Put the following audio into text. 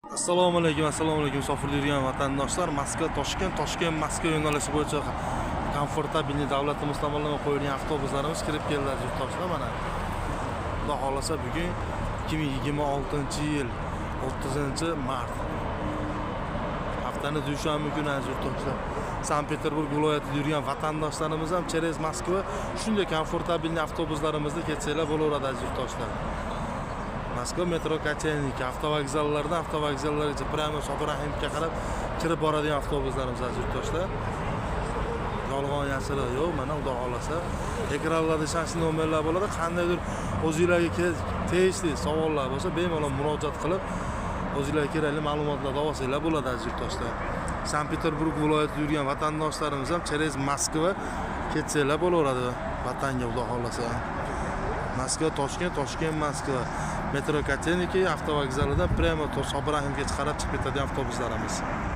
Assalomu alaykum, assalomu alaykum, musofirda yurgan vatandoshlar. Moskva Toshkent, Toshkent Moskva yo'nalishi bo'yicha комфортабельный davlatimiz tomonidan qo'yilgan avtobuslarimiz kirib keldi, aziz yurtdoshlar, mana. Xudo xohlasa, bugun 2026-yil 30-mart. Haftani dushanba kuni, aziz yurtdoshlar. Sankt-Peterburg viloyatida yurgan vatandoshlarimiz ham через Moskva shunday комфортабельный avtobuslarimizda ketsanglar bo'laveradi, aziz yurtdoshlar. Moskva metro Kotelniki avtovokzallardan avtovokzallargacha прямо Sobir Rahimovga qarab kirib boradigan avtobuslarimiz, aziz yurtdoshlar. Yolg'on yashirin yo'q, mana, xudo xohlasa, ekranlarda ishonchli nomerlar bo'ladi. Qandaydir o'zinglarga tegishli savollar bo'lsa, bemalol murojaat qilib, o'zinglarga kerakli ma'lumotlarni olsanglar bo'ladi, aziz yurtdoshlar. Sankt-Peterburg viloyatida yurgan vatandoshlarimiz ham через Moskva ketsanglar bo'laveradi vatanga, xudo xohlasa. Moskva Toshkent, Toshkent Moskva metro Kotelniki avtovokzalidan прямо Sobir Rahimovga qarab chiqib ketadigan avtobuslarimiz.